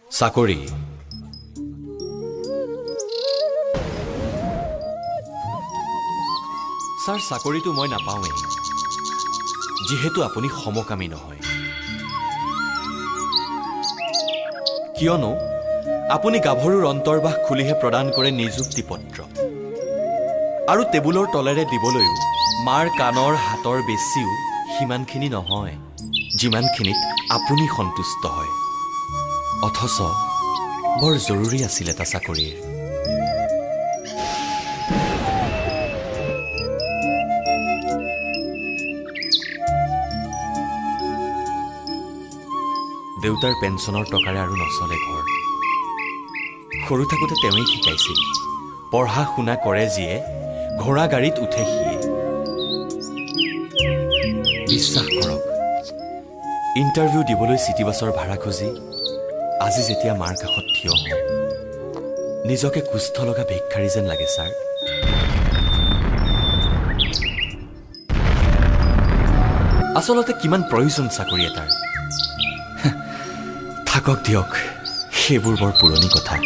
চাকৰি। ছাৰ, চাকৰিটো মই নাপাওঁৱেই, যিহেতু আপুনি সমকামী নহয়। কিয়নো আপুনি গাভৰুৰ অন্তৰ্বাস খুলিহে প্ৰদান কৰে নিযুক্তি পত্ৰ, আৰু টেবুলৰ তলেৰে দিবলৈও মাৰ কাণৰ হাতৰ বেছিও সিমানখিনি নহয় যিমানখিনিত আপুনি সন্তুষ্ট হয়। অথচ বৰ জৰুৰী আছিল এটা চাকৰিৰ। দেউতাৰ পেঞ্চনৰ টকাৰে আৰু নচলে ঘৰ। সৰু থাকোঁতে তেওঁৱেই শিকাইছিল, পঢ়া শুনা কৰে যিয়ে, ঘোঁৰা গাড়ীত উঠে সিয়ে। বিশ্বাস কৰক, ইণ্টাৰভিউ দিবলৈ চিটি বাছৰ ভাড়া খুজি আজি যেতিয়া মাৰ কাষত থিয় হওঁ, নিজকে কুষ্ঠ লগা ভিক্ষাৰী যেন লাগে ছাৰ। আচলতে কিমান প্ৰয়োজন চাকৰি এটাৰ। থাকক দিয়ক, সেইবোৰ বৰ পুৰণি কথা।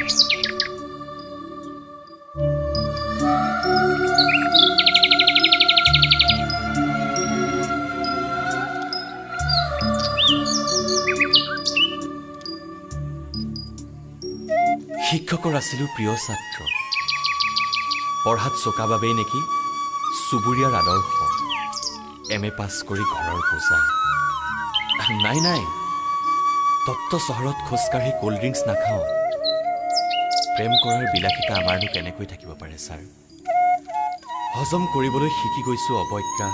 শিক্ষকৰ আছিলোঁ প্ৰিয় ছাত্ৰ, পঢ়াত চোকা বাবেই নেকি চুবুৰীয়াৰ আদৰ্শ। এম.এ. পাছ কৰি ঘৰৰ পূজা। নাই নাই, তপ্ত চহৰত খোজকাঢ়ি ক'ল্ড ড্ৰিংকছ নাখাওঁ। প্ৰেম কৰাৰ বিলাসিতা আমাৰনো কেনেকৈ থাকিব পাৰে ছাৰ? হজম কৰিবলৈ শিকি গৈছোঁ অৱজ্ঞা,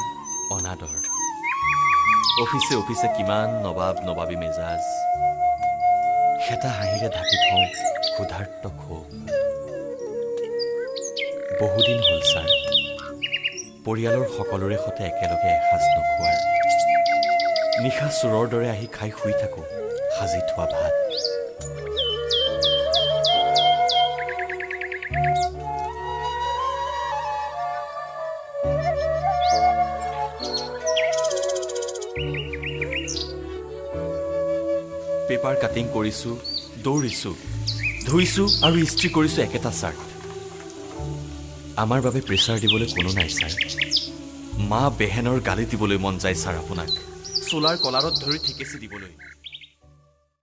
অনাদৰ। অফিচে অফিচে কিমান নবাব নবাবী মেজাজ, শেঁতা হাঁহিৰে ঢাকি থওঁ ক্ষুধাৰ্ত ক্ষোভ। বহুদিন হ'ল ছাৰ, পৰিয়ালৰ সকলোৰে সৈতে একেলগে এসাঁজ নোখোৱাৰ। নিশা চোৰৰ দৰে আহি খাই শুই থাকোঁ সাজি থোৱা ভাত। পেপাৰ কাটিং কৰিছোঁ, দৌৰিছোঁ, ধুইছোঁ আৰু ইস্ত্ৰি কৰিছোঁ একেটা চাৰ্ট। আমাৰ বাবে প্ৰেছাৰ দিবলৈ কোনো নাই ছাৰ। মা বেহেনৰ গালি দিবলৈ মন যায় ছাৰ আপোনাক, চোলাৰ কলাৰত ধৰি ঠিকেচি দিবলৈ।